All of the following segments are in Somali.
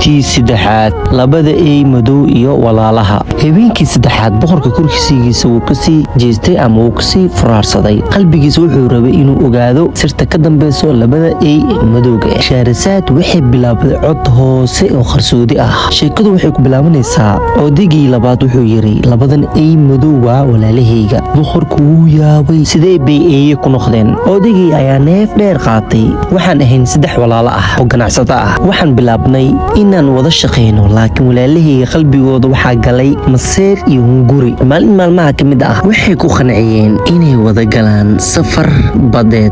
Qaybtii saddexaad, labada ey madow iyo walaalaha. Habeenkii saddexaad boqorka kursigiisa wuu kasii jeestay ama wuu kasii furaarsaday. Qalbigiisa wuxuu rabay inuu ogaado sirta ka dambeyso labada ey madowga ah. Shaarisaad waxay bilaabday cod hoose oo qarsoodi ah. Sheekadu waxay ku bilaabanaysaa odaygii labaad wuxuu yiri: "Labadan ey madow waa walaalahayga." Boqorku wuu yaabay. Sidee bay eeye ku noqdeen? Odaygii ayaa neef dheer qaatay. "Waxaan ahayn saddex walaalo ah oo ganacsato ah. Waxaan bilaabnay inaan wada shaqayno, laakiin walaalahayga qalbigooda waxaa galay maseer iyo hunguri. Maalin maalmaha ka mid ah waxay ku qanciyeen inay wada galaan safar badeed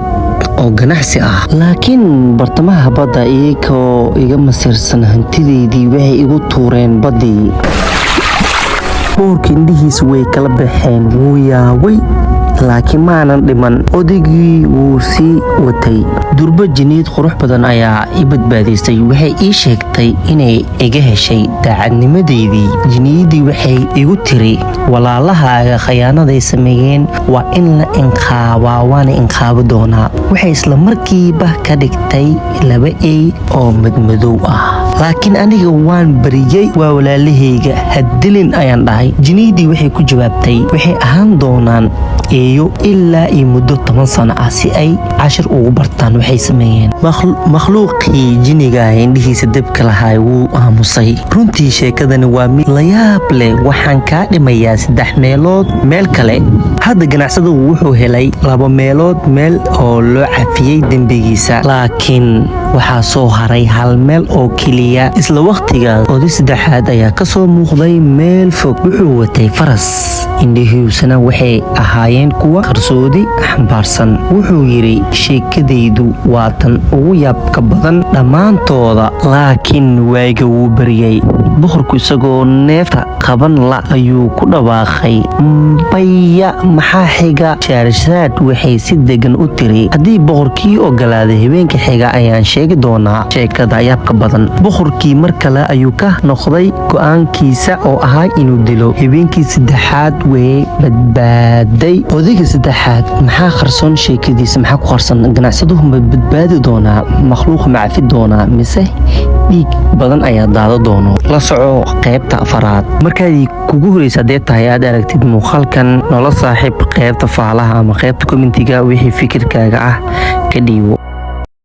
oo ganacsi ah, laakiin bartamaha badda, iyagoo iga masiirsan hantideydii, waxay igu tuureen baddii." Boqorka indhihiisa way kala baxeen, wuu yaabay, laakiin maanan dhiman. Odaygii wuu sii watay: "Durbo jiniid qurux badan ayaa i badbaadaysay. Waxay ii sheegtay inay iga heshay daacadnimadeydii. Jiniyaddii waxay igu tiri: 'Walaalahaaga khayaanaday sameeyeen waa in la inqaabaa, waana inqaabi doonaa.' Waxay isla markiiba ka dhigtay laba ey oo madmadow ah, laakiin aniga waan bariyey. Waa walaalahayga, hadilin ayaan dhahay. Jiniyaddii waxay ku jawaabtay: 'Waxay ahaan doonaan eeyo ilaa iyo muddo 10 sano ah si ay cashir ugu bartaan waxay sameeyeen.'" Makhluuqii jiniga ah indhihiisa debka lahaa wuu aamusay. Runtii sheekadani waa mid la yaab leh. Waxaan kaa dhimayaa saddex meelood meel kale. Hadda ganacsadagu wuxuu helay laba meelood meel oo loo cafiyey dembigiisa, laakiin waxaa soo haray hal meel oo keliya. Isla wakhtigaas oday saddexaad ayaa ka soo muuqday meel fog. Wuxuu watay faras, indhihiisuna waxay ahaayeen kuwa qarsoodi xambaarsan. Wuxuu yidhi: "Sheekadaydu waa tan ugu yaabka badan dhammaantooda." Laakiin waaga wuu baryey. Boqorku isagoo neefta qaban la ayuu ku dhawaaqay: "Baya, maxaa xiga?" Shaarashaad waxay si degan u tiri: "Haddii boqorkii ogolaaday, habeenka xiga ayaan sheegi doonaa sheekada yaabka badan." Boqorkii mar kale ayuu ka noqday go'aankiisa oo ahaa inuu dilo. Habeenkii saddexaad way badbaaday. Odayga saddexaad maxaa qarsoon sheekadiisa? Maxaa ku qarsan? Ganacsaduhu ma badbaadi doonaa? Makhluuqa ma cafi doonaa, mise dhiig badan ayaa daado doono? La soco qaybta afaraad. Markaad kugu horeysa haddee tahay aad aragtid muuqaalkan, noola saaxiib qaybta faalaha ama qaybta commentiga. Wixii fikirkaaga ah ka dhiibo.